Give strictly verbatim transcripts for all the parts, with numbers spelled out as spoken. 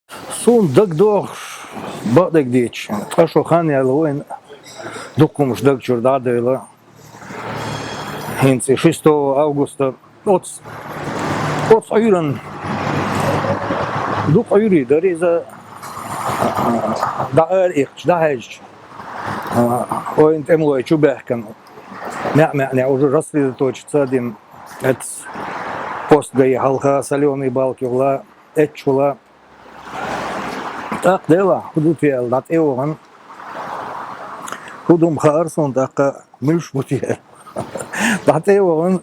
Суна дагадохуш, бакъдерг дийцича, ткъа шо хан яьлла вайна, дукха хӀумнаш даг чуьра дӀа а девлла. ХӀинца и шестого августа оцу, оцу Ӏуьйранна, дукха Ӏуьйре дара иза, дӀа ара иккхича, дӀахьаьжча, вайна тӀемалой чу баьхкина, маьӀ-маьӀӀехь уже рассредоточиться дина, эцу пост ГАИ хьалха, Солёные Балки йолу, эццахула. ТӀаккха делахь, хӀун ду те аьлла, дӀа тӀе а вахана, хӀун ду-м хаьара суна тӀаккха, муьлш бу те аьлла. ДӀа тӀе а вахана,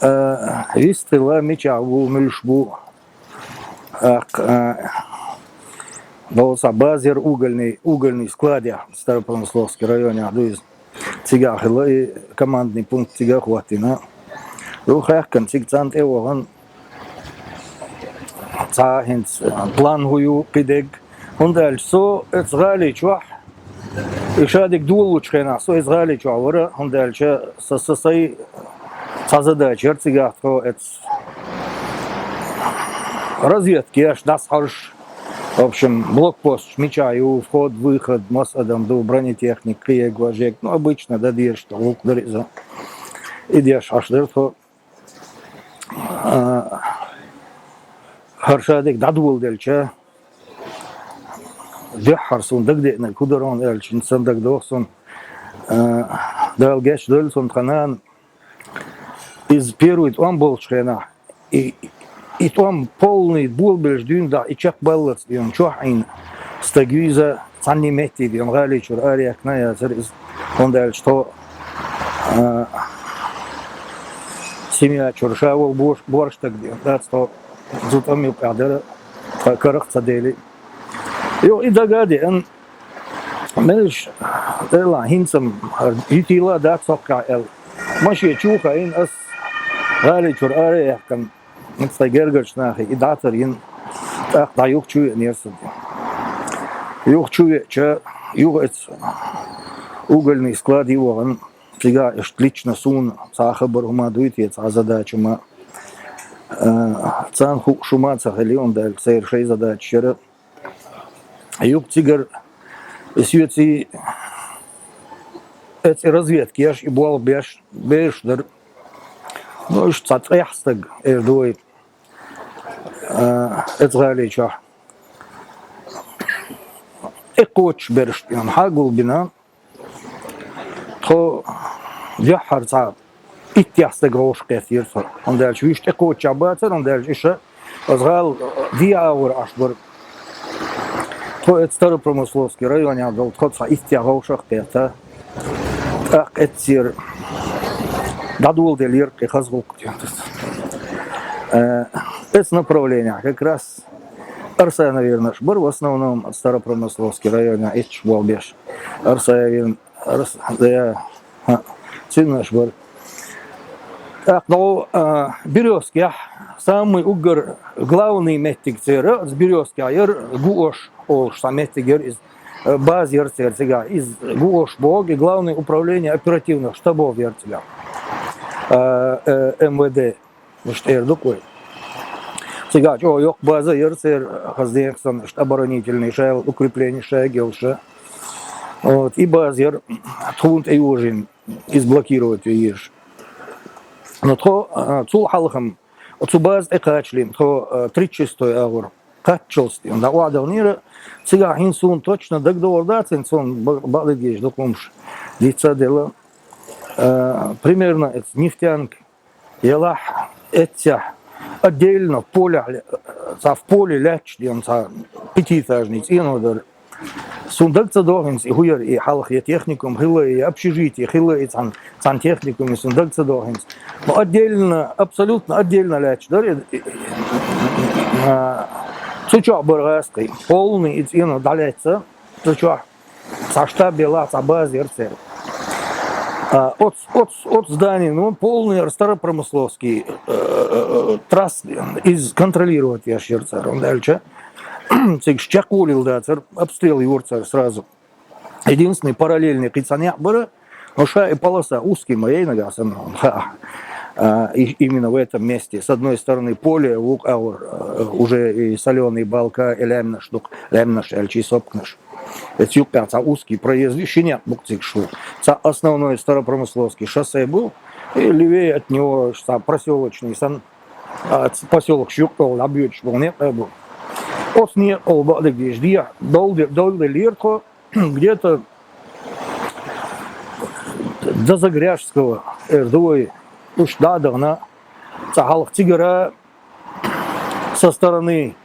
а, вистхилла, мичахь ву, муьлш бу. ТӀаккха, а, боху цхьа база яра угольный, угольный складехь, Старопромысловский районехь ду иза. Цигахь хилла и командный пункт, цига а хӀоттийна. Ю хаьхкина, цига царна тӀе а вахана, цхьа а хӀинца план хӀун ю, кхидерг. ХӀунда аьлча со эцу гӀали чохь, и шадерг долалучу хенахь, со эцу гӀали чохь вара, хӀунда аьлча со, со сай цхьа задача яра цигахь тхо эцу разведка еш, дӀасхьарш, в общем, блокпосташ мичахь ю, вход, выход, маса адам ду, бронетехника, кхиерг, важерг, ну, обычно, дан дезаш, тхо гӀуллакх дара иза. И деш Ӏаш дара тхо. А, хӀара шадерг дӀадоладелча, дуьххьара суна дагадеанарг хӀун дара хьуна аьлча, хӀинца сан дагадоху суна, а, Дала гечдойла цунна, тхан нана, иза первый тӀом болчу хенахь, и, и тӀом полный болабелча дуьйна дахь, и чекхбаллалц дуьйна чохь Ӏийна стаг ю иза, цхьанний метте дуьйна гӀали чуьра араяьккхина а яцара иза, хӀунда аьлча тхо, а, семья чуьра ша волу бош-, бор стаг дуьйна дац тхо, зу тӀом юккъехь дара, тхан карах а ца дели. Йо, и дага а деана, Меллаша, делахь, хӀинца-м хӀара йитийла а дац хӀоккхехь аьлла. Машен чу а хаийна ас, гӀали чуьра ара а яьккхина, хӀинца тхайн гергарчу нахе и дӀа а тар йина, тӀаккха дӀа юха чу веанера сан. Юха чу веача, юха эцу угольный склад а вахана, цигахь иштта лично суна цхьа а хабар хӀума дуй те, цхьа а задача хӀума, а, царна хууш хӀума а ца хили, хӀунда аьлча церан шайн задачаш яра. Юха цигара и соьций, эцу и разведка еш, и болх беш бераш дара. Ну, иштта цхьа ткъех стаг, эр ду вай, а, эцу гӀали чохь. ТӀекхочуш бераш, хьагулбина. Тхо дуьххьара цхьа иттех стаг вовшах кхеттера тхо. ХӀунда аьлча вуьш тӀекхоччехь бацара, хӀунда аьлча иша аса гӀала ден агӀор Ӏаш бара. Тхо эцу Старопромысловский районехь долу тхо цхьа иттех вовшах кхетта. ТӀаккха эццера дӀадоладеллера кхин хаза гӀуллакх. Э, эцу направленехь как раз Арса, наверное, аш бара, в основном Старопромысловский районехь итташ болх беш. Арса, наверное, Арса, да, хӀа, цуьнан аш бара. ТӀаккха, а, Берёзкехь, самый уггар главный меттиг церан, оцу Берёзкехь яра, Гуош олуш цхьа меттиг яра иза, э, база яра церан цигахь. Иза Гуош боху, и главное управление оперативных штабов яра цигахь. Э, э, МВД. Иштта эр ду-кх вай. Цигахь чӀогӀа йоккха база яра церан, хаза дехьа санна, иштта оборонительный шайла укреплени шайга йолуша. Вот, и база яра, тхуна тӀе йожийна, иза блокировать ван езаш. Но тхо, а, цул хьалха-м, оцу база тӀе кхачале-м, тхо, а, тридцать шестой агӀор кхаччалц тӀе, дӀа охьадаханера, цигахь хӀинца суна точно дагадогӀур дац, хӀинца суна ба-, бакъдерг дийцича дукха хӀумнаш диц а делла. А, примерно эцу Нефтянка елахь, эццехь, отдельно в полехь ле-, цхьа в поле лаьтташ дена цхьа пятиэтажный цӀено дара. Суна дага ца догӀу хӀинца и хӀун яра, и хьалха я техникум хилла, я общежитие хилла, и цхьана, цхьана техникуме, суна дага ца догӀу хӀинца. Но отдельно, абсолютно отдельно лаьтташ дара, и, и, а, цу чохь бара гӀазкхий. Полный и цӀено дӀалаьцна цу чохь. Цхьа штаб елахь, цхьа база яра церан. А, оц-, оц-, оцу здани, ну, полный яра Старопромысловский, э, э, э, трасс из контролировать еш яра цара. ХӀунда аьлча, цига чекхволийла дацара, обстрел йора цара сразу. Единственный параллельный кхин цхьа некъ бара, но ша и полоса узкий ма яй нагахь санна, хаьа. А, и именно в этом месте. С одной стороны поле, вукх агӀор, э, уже и солёный балка, и лаьмнаш дукха, лаьмнаш аьлча, и сопкаш. Эцу юккъехь цхьа узкий проезд, и ши некъ бу-кх цига шу. Цхьа основной Старопромысловский шоссе бу, и левее от него цхьа просёлочный санна, а, ц-, посёлкаш юккъехула дӀабоьдуш болу некъ а бу. Оцу некъахула бакъдерг дийцича, дехьа дол де-, дол деллера тхо, где-то до Загряжского, эр ду вай, уьш дӀа а дахана, цхьа хьалха цигара со стороны,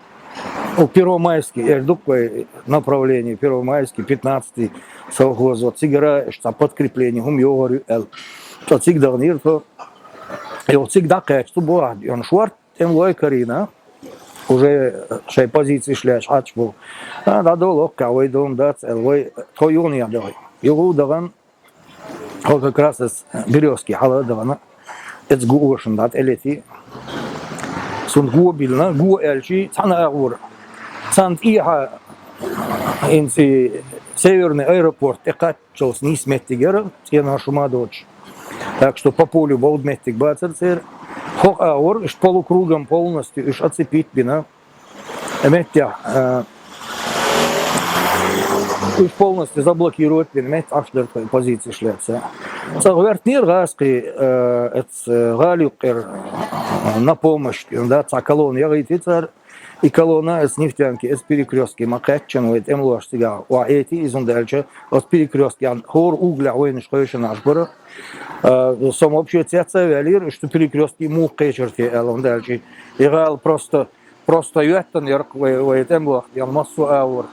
у Первомайский, эр ду-кх вай направление, Первомайский, пятнадцатый совхоз, вот цигара уьш цхьа подкрепление, хӀума йогӀур ю аьлла. Ткъа цига даханера тхо, и оха цига дӀакхаьчча, цу бохьа, и шорта тӀемалой карийна, уже шайн позицеш лаьцна Ӏаш бу. А, дӀадолу оккхахь, вай дом дац аьлла, вай тхо юханехьа дахи. Юха а дахана, хӀо как раз ас Берёзки хьала а дахана, эцу гуошна дӀа тӀелети. Цунна го биллина, го аьлча, цхьана агӀор. Царна тӀехьа хӀинца Северный аэропорт тӀекхаччалц нийса меттиг яра, цӀенош хӀума а доцуш. Так что по полю бовда меттиг бацара церан. ХӀокху агӀор, уьш полукругом полностью, уьш оцепить бина. Меттехь, э, уьш полностью заблокировать бина, меттехь Ӏаш дара тхайн позицеш лаьцна. Цкъа гӀоьртинера гӀазкхий, э, эц, э, гӀала юккъера, э, на помощь, да, цхьа колонна яхийти цара. И колонна эц Нефтянки, эц перекрёстке ма кхаьччина вай тӀемалош цигахь охьаэти иза, хӀунда аьлча оцу перекрёсткехь хӀора углехь вайнаш кхойшина Ӏаш бара. Э, со вообще цецваьллера, уьш цу перекрёстке муха кхечира те аьлла, хӀунда аьлча и гӀала просто Просто йоьттина яра вай, вай тӀемалойх ден массо а агӀор.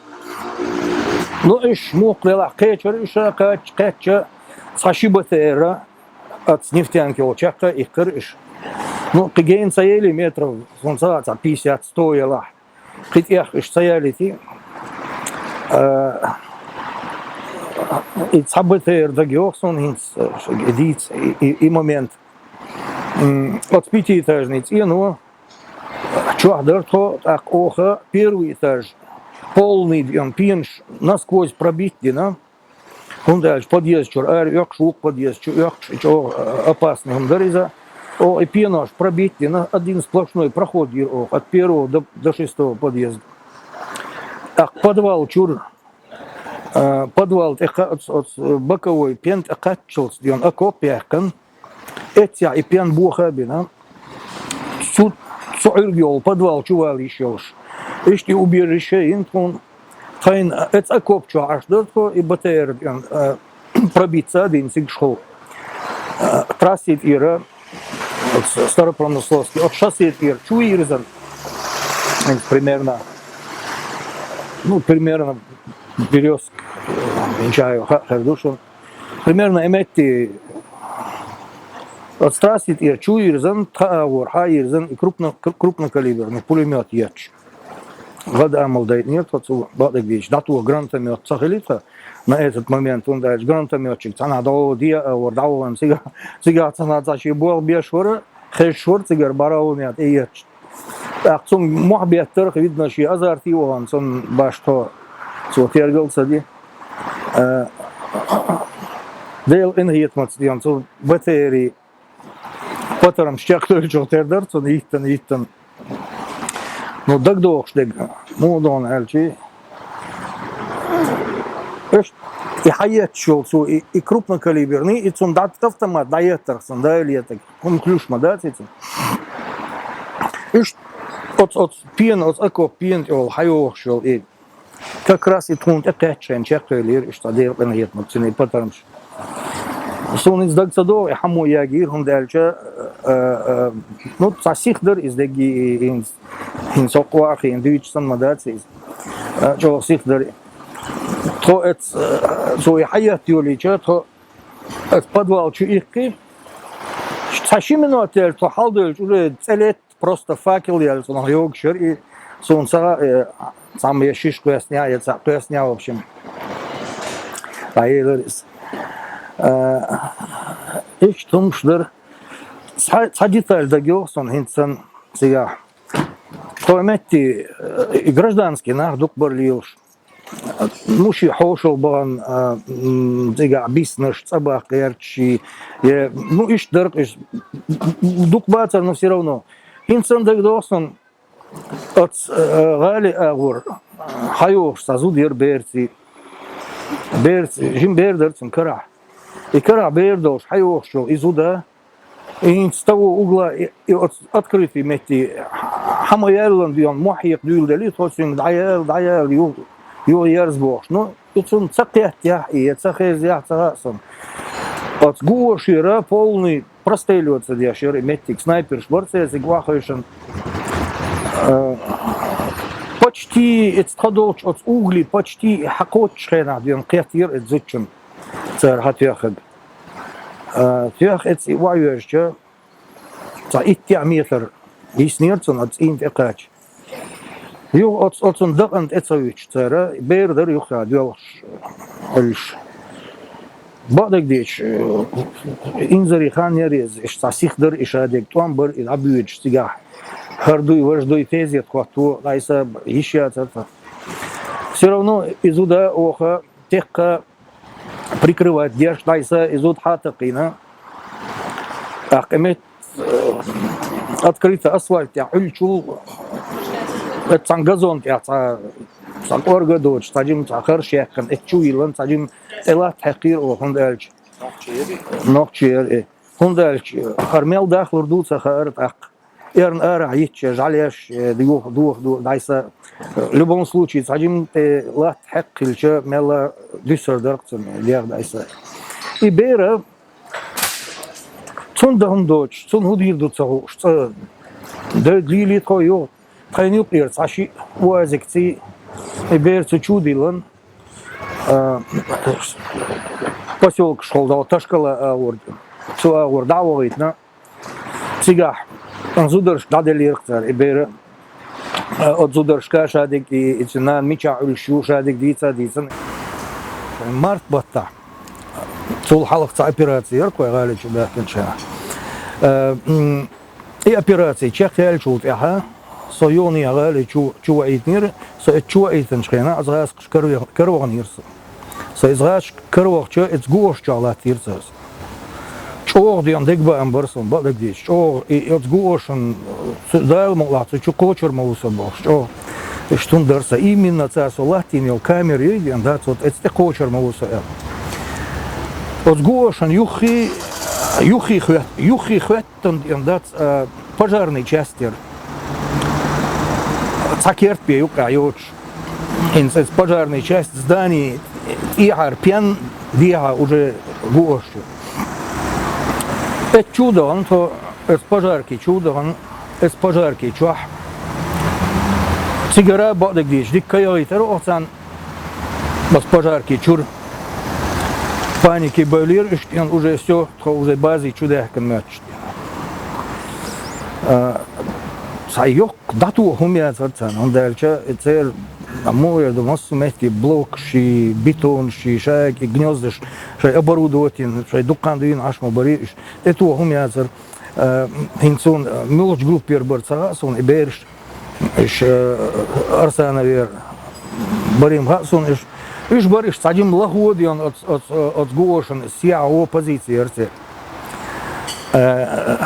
Ну, уьш муха лелахь кхечира, уьш а кхаьчча, кхаьчча, цхьа ши БТР оцу Нефтянки йолчу чеккха а иккхира уьш. Ну, кхин гена ца яьлла метров, хӀунда ца хаьа, цхьа пятьдесят, сто ялахь. Кхин тӀех уьш ца ялийти. А, и цхьа БТР дагайогӀу суна хӀинца, э, дийца и, и, и момент. М, оцу пятиэтажный цӀено чохь дара тхо, тӀаккха оха первый этаж полный дина, пенаш насквозь пробить дина. ХӀунда аьлча подъезд чуьра ара оьккхуш, вукху подъезд чу оьккхуш, и чӀогӀа, а, опасный хӀума дара иза. Оха и пенош пробить дина, один сплошной проход йира оха от первого до, до шестого подъезда. ТӀаккха подвал чуьра, а, подвал тӀе кха-, оцу, оцу боковой пен тӀе кхаччалц дина окоп яьккхина. Эццехь и пен боха а бина, цу, цу Ӏуьрга йолу подвал чу вала йиш йолуш. Иштта и убежище йина тхуна, тхайна эца окоп чохь Ӏаш дара тхо, и БТР, а, пробиться а дина цигахула. А, трасси тӀера, оцу Старопромысловский, оцу шоссе тӀера чу вирзина, примерно, ну, примерно Берёзк, э, Инчаев ха-, хир ду шуна. Примерно и метте оцу трасси тӀера чу вирзина, тхан агӀор хьа а йирзина, и крупно-, кр-, крупнокалиберный пулемёт етташ. ГӀадамал дайтинера тхо цу бакъдерг дийцича, дӀатоха гранатомёт ца хили тхан на этот момент, хӀунда аьлча гранатомётчик цхьанхьа дӀо де а вара, дӀавахана цигахь, цигахь цхьанхьа цхьа шен болх беш вара, хезаш вара цигара бараунет тӀеетташ. ТӀаккха цунна мохь беттарх, видно, шен азарте а вахана, цунна башхо цо тергал ца де. Э, Делан къинхетамца дена цу БТР-и патармаш чекхдевллачух тера дара цунна йиттина, йиттина. Ну, дагадогӀуш дерг, муха ду аьлча, иштта и хьаетташ йолу цо, и, и крупнокалиберный, и цунна дӀа-, автомат дӀаеттарх цунна, да, или еттарх, хӀума ключ ма дац и цунна. Иштта оцу, оцу пена, оцу окоп пена тӀехула хьайогӀуш йолу и как раз и тхуна тӀе кхаьчча шайна чекхвеллера, иштта Делан къинхетамца цуьнан и патармаш. Суна иза дага ца догӀу, и хьан мо ягийра, хӀунда аьлча, э, э, ну, цхьа сиха дара иза дегги, и, и, хӀинца хӀокху вахийна дуьйцуш санна ма дац иза. Э, чӀогӀа сиха дара. Тхо эц, э, цо и хьаетта йолийча, тхо эц подвал чу иккхи, цхьа ши минот яьлча тхо хьалдевлча, уже цӀе летта, просто факел яьлла цунах йогуш яра и, суна ца хаьа, э, цхьамма я шиша кхоьссина, я цхьаъ кхоьссина, в общем, дӀаелира иза. Э, иштта хӀумаш дара. Цхьа, цхьа деталь дагайогӀу суна хӀинца санна цигахь. Тхо метте, э, и гражданский нах дукха бара лелаш. Ну, ши хьошал бахана, а, м, цигахь биснаш, цӀа баккха гӀерташ ши, е, ну, иштта дара-кх уьш. Дукха бацара, но всё равно. ХӀинца санна дагадогӀу суна, оцу, а, гӀали агӀор хьайогӀуш цхьа зуда яра берций. Берций, жима бер дара цуьнан карахь. И карахь бер долуш хьайогӀуш йолу и зуда, и хӀинца стаго угла, и, и оцу открытый метте хьа ма яьллан доьхна, мохь хьекха дуьйладелли, тхо цуьнга дӀаяьлла, дӀаяьлла, юха, юха ерза бохуш. Ну, и цунна ца кхеттехь, и ца хезехь, ца хаьа суна. Оцу гуошера полный прострелёться деш яра и меттиг, снайперш бара церан цига охьахевшина. Э, почти, эца тхо долчу оцу угли почти и хьакхоччуш хенахь доьхна кхеттера и зудчунна цара хьатоьххарг. А, тоьхна эца и охьавоьжча, цхьа иттех метр йиснера цунна оцу цӀийнан тӀе кхача. Юха оцу, оцунна дакъана тӀе ца вуьтуш цара, бер дара юххехь доьлхуш, Ӏуьллуш. Бакъдерг дийцича, инзаре хан яра иза, иштта цхьа сиха дара и шадерг, тӀом бара и дӀабоьдуш цигахь. ХӀара дуй, важа дуй, тезет хӀотто, дӀайса йиш яцара тхан. Всё равно и зуда оха тӀекхача прикрывать деш дӀайса и зуда хьатакхийна. ТӀаккха и метта, э, открытый асфальт тӀехь Ӏуьллучул, э, цхьана газон тӀехь цхьа, цхьа кӀорга а доцуш, цхьа жима цхьа харш яьккхина, эца чу йиллина, цхьа жима тӀе латта хьаькхира оха, хӀунда аьлча нохчи яра и. ХӀунда аьлча хӀара мел дахлур ду ца хаьара тӀаккха. Эрна арахь йитча, жӀаьлеш, э, юха, доха, доха, дӀайса. Э, любом случае, цхьа жима тӀе латта хьекха хилча, мелла дуьсур дара-кх цунна, дегӀ дӀайса. И бер, цунна дан хӀума доцуш, цунна хӀун дийр ду ца хууш, цӀа дойду лийли тхо юха. Тхайна юкъера цхьа шиъ уазикций, и бер цу чу диллина, а, посёлкаш хьалдала Ташкала агӀор, цу агӀор дӀа а вахийтина. Цигахь зударшка дӀаделлера-кх цара и бер. Оцу зударшка шадерг и, и цуьнан нана мичахь Ӏуьллуш ю шадерг дийца а дийцина. Март баттахь, цул хьалха цхьа операци яра-кх вай гӀали чу баьхкинчу хенахь. Э, м, и операци чекхъяьллачул тӀаьхьа со юханехьа гӀали чу, чу ваийтинера, со эца чу ваийтинчу хенахь аса гӀазкхаша караве-, караваханера со. Со иза гӀазкхаша каравахча, эца гуош чохь латтийра цара со. ЧӀогӀа ден дегабаам бара суна, бакъдерг дийцича. ЧӀогӀа и, и оцу гуошан, цу, Дала мукъалахь, цу чу кхочур ма ву со бохуш, чӀогӀа. Иштта хӀума дара сан. Именно цара со латтийна йолу камера йой ден, дац, вот эца тӀе кхочур ма ву со аьлла. Оцу гуошан юххе, юххе хоьт-, юххе хоьттан ден дац, а, пожарный часть яра. Цхьа керт бен юккъехь йоцуш. ХӀинца эца пожарный часть здание тӀехьара пен дехьа уже гуош ю. Эца чу а дахана тхо, эца пожарки чу а дахана, эца пожарки чохь. Цигара бакъдерг дийцича, дика ка яхийтара оха царна, аса пожарки чуьра. Паники бевлира уьш, тӀен уже всё, тхо уже бази чу даьхкина моьттуш. А, цхьа йоккха дӀатоха хӀума яцара царна, хӀунда аьлча и церан, а, муха эр ду, массо а метте блокаш ши, бетонаш ши, шайга и гнёздаш, шайн оборудование, шайн дуккха а дуьйна Ӏаш ма барий уьш. ТӀетоха хӀума яцара, а, хӀинца суна, а, муьлхачу группера бара ца хаьа суна и бераш. Уьш, э, Арсановера бара-м хаьа суна уьш. Уьш бара уьш цхьа жимма лахо а ден оцу, оцу, оцу гуошан сехьа гӀо позици яра церан. Э,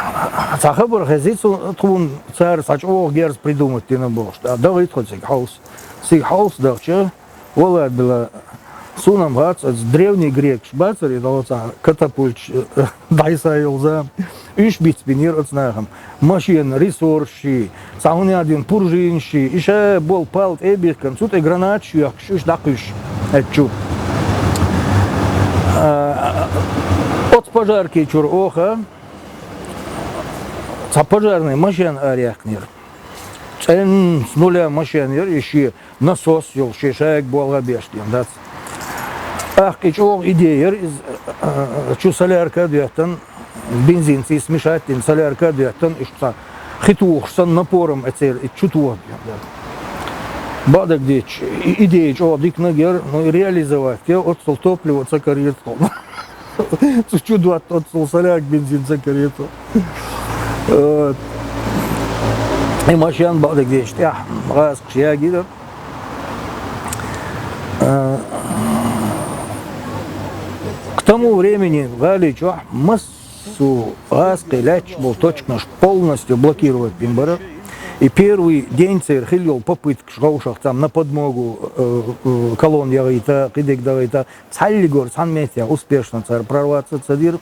цхьа хабар хезий цу-, тхуна цара цхьа чӀогӀа герз придумать дина бохуш. ТӀаккха дахий тхо цига хьовса. Цига хьовса дахча, валлахӀи-биллахӀи, суна-м хац, оцу древний грекаш бацара и дӀо цхьа катапульташ, дӀайса йолу зама. Уьш бицбинера оцу нахана. Машенан рессоршший, цхьа хӀун ян дина пуржинашший, и ша болу пал тӀе а бихкина, цу тӀе гранаташ а йоьхкуш, уьш дӀакхуьйсуш эца чу. А, оцу пожарки чуьра оха цхьа пожарный машен араяьккхинера. ЦӀенна с нуля машен яра и шен насос йолу, шен шайга болх а беш ден дац. ТӀаккха и чӀогӀа идея яра иза, а, чу солярка а доьттина, бензинций смешать дина, солярка а доьттина, уьш цхьа хи тухуш санна напором а церан и чу тоха ден дац. Бакъдерг дийцича, и идея чӀогӀа диканиг яра, но и реализовать де, оццул топливо ца карийра тхуна. Цу чу дотта оццул солярка, бензин ца карийра тхуна. Вот. И машен, бакъдерг дийцича, тӀехь гӀазкхаша ягийра. тому времени гӀали чохь массо а гӀазкхий лаьтташ болу точканаш полностью блокировать бина бара. И первый день церан хилла йолу попыткаш вовшах цхьамма на подмогу, э, э, колонна яхийта, кхидерг дахийта, цхьаллигора цхьана меттехь успешно цара прорваться ца дира.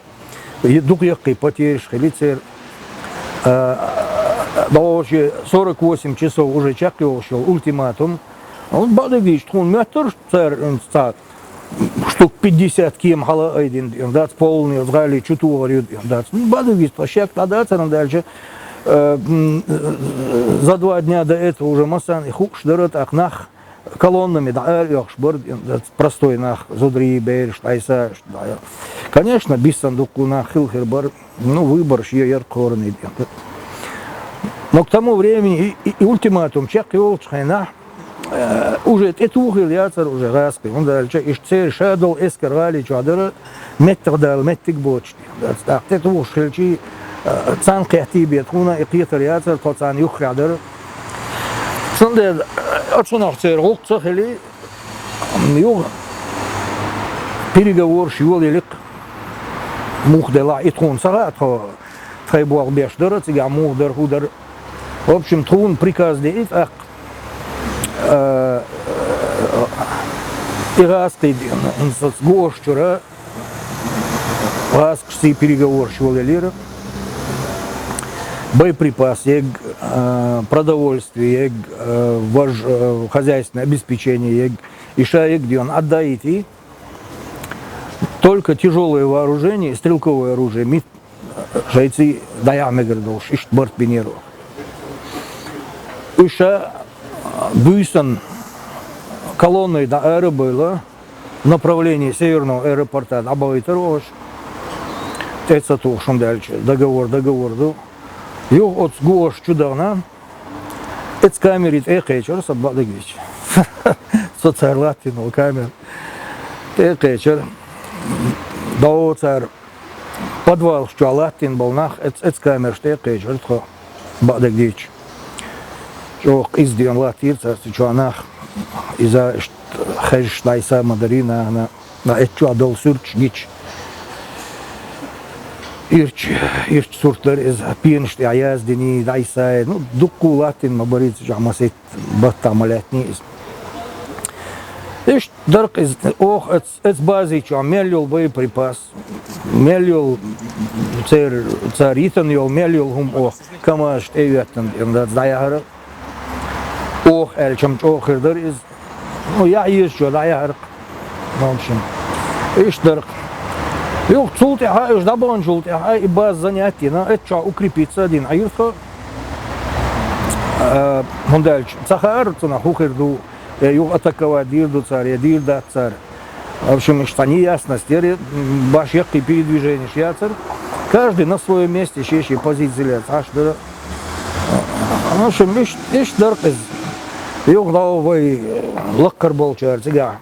И дукха яккхий потеряш хили церан. Э, дӀо шен сорок восемь часов уже чекхйолуш йолу ультиматум. Бакъдерг дийцича, тхуна моьттура цара, цхьа штук пятьдесят кема хьала а айдина, дац, полный оцу гӀали чу тохар ю, дац. Ну, бакъдерг дийцича, тхан шек дӀадацарна даьлча, э, м, за два дня до этого уже массарна и хууш дара, тӀаккха нах колоннами дӀа ара оьхуш бара, дац, простой нах, зударий, бераш, дӀайса, дӀа. Конечно, биссана дуккха нах хилла хир бара, ну, выбор шен яра кхоранийн. Но к тому времени и, и, и ультиматум чекхйолучу хенахь, э, уже тӀетухийла яцара уже гӀазкхий, хӀунда аьлча иштта церан шадолу эскар гӀали чохь дара, меттах дала меттиг боцуш. ТӀаккха тӀетухуш хилчий, э, царна кхеттий бен тхуна и кхетар яцара, тхо царна юххехь дара. Цундела, э, оцунах церан гӀуллакх ца хили, юха переговораш йолаелира, муха делахь, и тхуна ца хаьа, тхо тхайн болх беш дара, цигахь муха дара, хӀун дара. В общем, тхуна приказ деи тӀаккха, э, и гӀазкхий, м, м, гуш чуьра гӀазкхашций переговораш йолаелира. Боеприпас ерг, э, продовольствие ерг, э, вож-, э, хозяйственное обеспечение ерг, и ша ерг дена Ӏадда а йитий. Только тяжёлое вооружение и стрелковое оружие, мит-, шайций дӀаяхьа мегар долуш, иштта барт бинера. Уьш ша буьйсан колонной дӀа ара а бевлла, в направлении Северного аэропорта дӀабахийтира оха, тӀе ца тухуш, хӀунда аьлча договор договор ду. Юха оцу гуш чу дахана, эцу камери тӀе а кхечира, со бакъдерг дийцича. Со цара латтийна волу камера тӀе а кхечира. ДӀо цара подвалаш чохь латтийна болу нах эц-, эцу камераш тӀе а кхечира тхо, бакъдерг дийцича. ЧӀогӀа къиза дена латтийра цара цу чохь нах. Иза иштта хезаш дӀайса ма дарий нахана. Ткъа эцу чохь долу суьрташ гича, ирча, ирча сурт дара иза, пенаш тӀехь яздиний, дӀайсай. Ну, дуккха а латтийна ма барий цу чохь, масийтта баттахь ма лаьттиний иза. Иштта дара-кх иза, оха эц-, эцу бази чохь мел йолу боеприпас, мел йолу цер-, цара йитина йолу мел йолу хӀума оха КамАЗаш тӀе а йоьттина, дӀаяхьара. Оха аьлча-м чӀогӀа хир дара иза. Ну, яхьа езачо дӀаяхьара-кх. Ну, в общем, иштта дара-кх. Юха цул тӀаьхьа, уьш дӀабаханчул тӀаьхьа, и база занять а йина, эцу чохь укрепиться а дина Ӏийра тхо. Э, хӀунда аьлча ца хаьара цунах хӀун хир ду, я юха атаковать дийр ду цара, я дийр дац цара. В общем, иштта цхьа неясность яра, м, баш яккхий передвиженеш яцара. Каждый на своём месте шен-шен позици лаьцна Ӏаш дара. В общем, иш-, иштта дара-кх иза. Юха дӀо вай лакхара болчара цигахь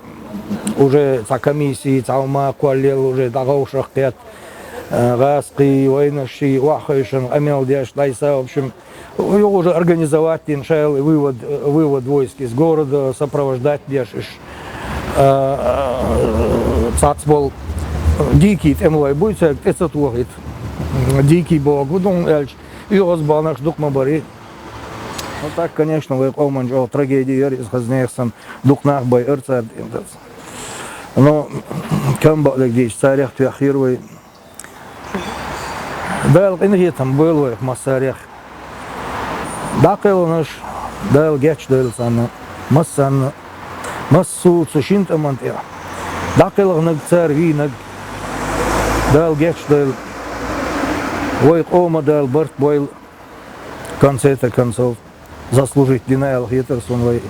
уже цхьа комиссия, цхьа хӀума кхоллаелла, уже дӀа вовшах кхетта, э, гӀазкхий, вайнаш ший охьахевшина, къамел деш, дӀайса, в общем, юха уже организовать дина шайла вывод, вывод войск из города, сопровождать деш уьш. Э, цхьацца болу дикий тӀемалой буй, цаьрга тӀе ца тохийта. Дикий бохург хӀун ду аьлча, оьгӀазбаханарш дукха ма барий. Ну, так, конечно, вай къоман чӀогӀа трагеди яра иза, хаза нехан санна, дукха нах байъара цара. Ну, кам бакъдерг дийцича, царех тоьхнера вай. Дала къинхетам бойла вайх массарех. ДӀакхелхинарш, Дала гечдойла царна, массарна, массо а цу шина тӀаман тӀехь дӀакхелхинарг, цара вийнарг, Дала гечдойла. Вай къоман Дала барт бойла, в конце-то концов, заслужить дина аьлла хетара суна вай.